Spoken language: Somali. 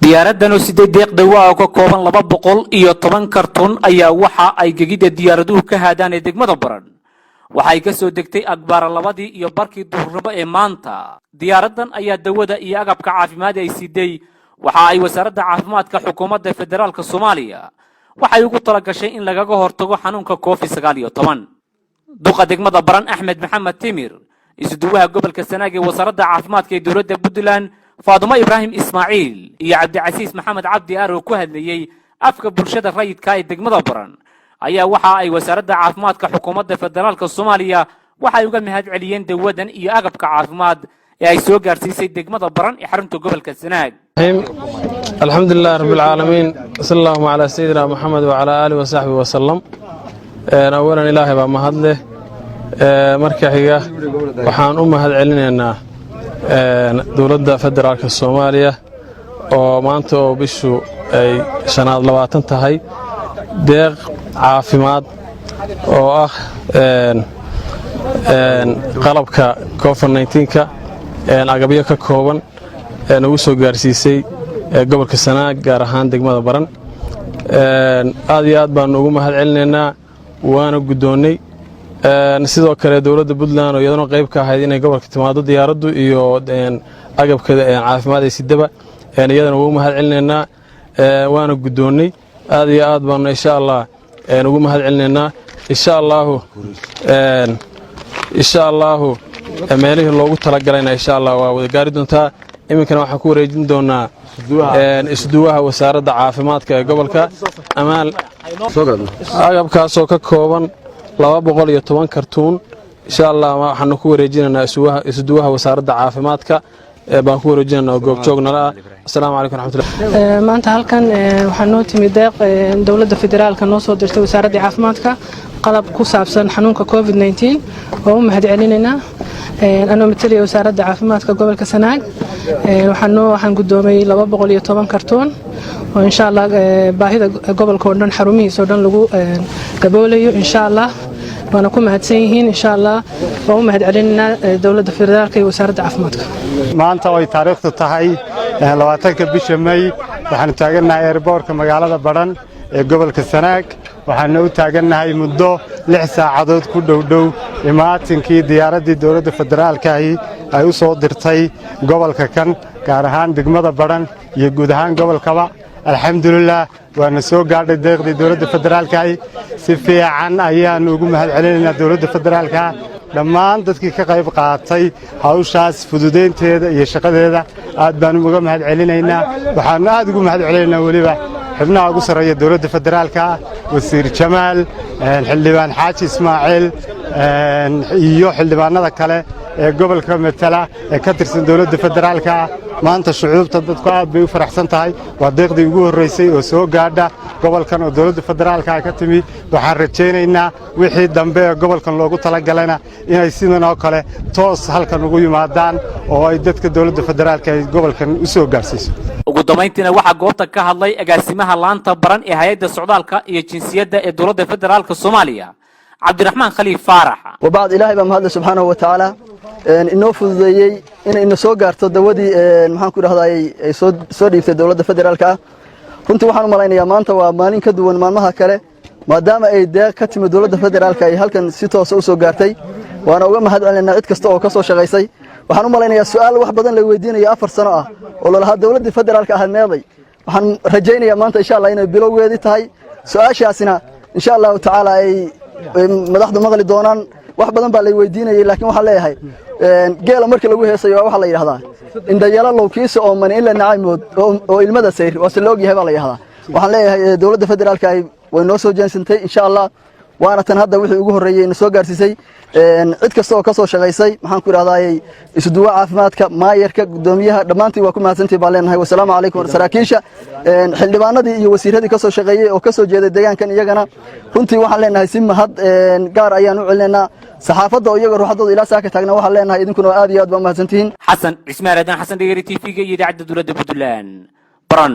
Diyaaraddan oo sideed deeq dawa oo ka kooban 210 karton ayaa waxa ay gegida diyaaraduhu ka haadaan ee degmada Baran. Waxay ka soo degtay agbaara 2:30 duhurnimo ee maanta. Diyaaraddan ayaa dawada iyo agabka caafimaad ay siday waxa ay Wasaaradda Caafimaadka Xukuumadda Federaalka Soomaaliya waxay ugu talagashay in lagaga hortago xanuunka COVID-19. Duqa degmada Baran, Axmed Maxamed Timir, isuduwaha gobolka Sanaag ee Wasaaradda Caafimaadka ee dowladda Puntland, Faadumo Ibraahim Ismaaciil, iyo Cabdicasiis Maxamed Cabdi Aar oo ku hadlayey afka bulshada rayidka ee degmada Baran ayaa waxa ay Wasaaradda Caafimaadka Xukuumadda Federaalka Soomaaliya waxay uga mahad celiyeen dawadan iyo agabka caafimaad ee ay soo gaarsiisay degmada Baran ee xarunta gobolka Sanaag. الحمد لله رب العالمين، صلى الله على سيدنا محمد وعلى آله وصحبه وسلم. أولا Ilaahay baa mahad leh. Marka xiga, waxaan u mahad celinaynaa dowladda federaalka Soomaaliya oo maanta oo bishu ay shanaad 20 tahay deeq caafimaad oo ah qalabka COVID-19-ka, agabyo ka kooban, nagu soo gaarsiisay gobolka Sanaag, gaar ahaan degmada Baran. Aad iyo aad baanu ugu mahad celinaynaa, waana guddoonnay. Sidoo kale dowladda Puntland oo iyaduna qayb ka ahayd inay gobolka timaado diyaaraddu iyo agabka caafimaad ee sidaba, iyadana ugu mahad celinaynaa, waana guddoonnay. Aad iyo aad baanu, insha Allah, ugu mahad celinaynaa. Insha Allaahu meelihii loogu talagalayna, insha Allah, waa wada gaari doontaa. Iminkana waxaan ku wareejin doonaa isduwaha Wasaaradda Caafimaadka ee gobolka Amaal. Agabkaasoo ka kooban 210 kartuun, insha Allah, waxaanu ku wareejinaynaa isuduwaha Wasaaradda Caafimaadka baan ku wareejinayna oo goobjoog nala ah. Asalaamu calaykum raxmatullah. Maanta halkan waxaa noo timi deeq dowladda federaalka noo soo dirtay, Wasaaradda Caafimaadka, qalab ku saabsan xanuunka COVID-19. Waa u mahad celinaynaa. Anoo matalaya Wasaaradda Caafimaadka gobolka Sanaag, waxaan guddoomay 210 kartoon oo, insha Allah, baahida gobolka oo dhan, xarumihiisa oo dhan lagu daboolayo, insha Allah. Waana ku mahadsan yihiin. Insha Allah, waan u mahad celinaynaa dowladda federaalka iyo Wasaaradda Caafimaadka. Maanta oo ay taariikhdu tahay 20-ka bisha May, waxaanu taagannahay airport-ka magaalada Badhan ee gobolka Sanaag. Waxaanu u taagannahay muddo 6 saacadood ku dhowdhow imaatinkii diyaaraddii dowladda federaalkaahi ay u soo dirtay gobolka kan, gaar ahaan degmada Badhan iyo guud ahaan gobolkaba. Alxamdulilaah, waana soo gaadhay deeqdii dowladda federaalkaahi. Si fiican ayaannu ugu mahad celinaynaa dowladda federaalka, dhammaan dadkii ka qayb qaatay hawshaas fududaynteeda iyo shaqadeeda. Aad baanu uga mahad celinaynaa. Waxaannu aad ugu mahad celinaynaa weliba xubnaha ugu sarreeya dowladda federaalka, Wasiir Jamaal, Xildhibaan Xaaji Ismaaciil iyo xildhibaanada kale ee gobolka matala ee ka tirsan dowladda federaalka. Maanta shucuubta dadku aad bay u faraxsan tahay. Waa deeqdii ugu horraysay oo soo gaadha gobolkan oo dowladda federaalka ka timi. Waxaan rajaynaynaa wixii dambe ee gobolkan loogu talagalayna inay sidan oo kale toos halkan ugu yimaadaan oo ay dadka dowladda federaalka ay gobolkan u soo gaarsiiso. Ugu dambayntiina waxaa goobta ka hadlay agaasimaha laanta Baran ee Hay-adda Socdaalka iyo Jinsiyadda ee dowladda federaalka Soomaaliya, Cabdiraxmaan Khaliif Faarax. وبعد, Ilaahay baa mahadle subxaanahu wa tacaala inoo fududeeyey inay ina soo gaarto dawadii, maxaan ku dhahday, ay soo dhiibtay dowladda federaalka ah. Runtii waxaan u malaynayaa maanta waa maalin ka duwan maalmaha kale, maadaama ay deeq ka timid dowladda federaalka ay halkan si toosa u soo gaartay. Waana uga mahad celinaynaa cid kasta oo ka soo shaqaysay. Waxaan u malaynayaa su'aal wax badan la weydiinayo 4 sano ah oo lalahaa dowladdii federaalka ahayd meeday. Waxaan rajaynayaa maanta, insha Allah, inay bilowgeedii tahay. Su'aashaasina, insha Allahu tacaala, ay madaxdu maqli doonaan. Wax badan baa lay weydiinayay, laakiin waxaan leeyahay geela markii lagu heesayo waxaa la yidhahdaa indhayalo lowkiisa oo mani in la nacaymood oo ilmada sayr waase la ogyahay baa la yidhahdaa. Waxaan leeyahay dowladda federaalka ahi way noo soo jeensantay, insha Allah, waana tan hadda wixii ugu horreeyey na soo gaarsiisay. Cid kasta oo ka soo shaqaysay, maxaan ku idhahdaayey, isuduwa caafimaadka, maayarka, guddoomiyaha, dhammaantiin waa ku mahadsantihi baan leenahay. Wasalaamu calaykum. Saraakiisha, xildhibaanadii iyo wasiiradii ka soo shaqeeyey oo ka soo jeeday deegaankan, iyagana runtii waxaan leenahay si mahad gaar ayaan u celinaynaa. Saxaafadda oo iyaga ruuxadooda ilaa saaka taagna, waxaan leenahay idinkuna aad iyo aad baa mahadsantihiin. Xasan Cismaan Aadan, Xasan Dhegeri, TV-ga iyo idaacadda dowladda Puntland, Baran.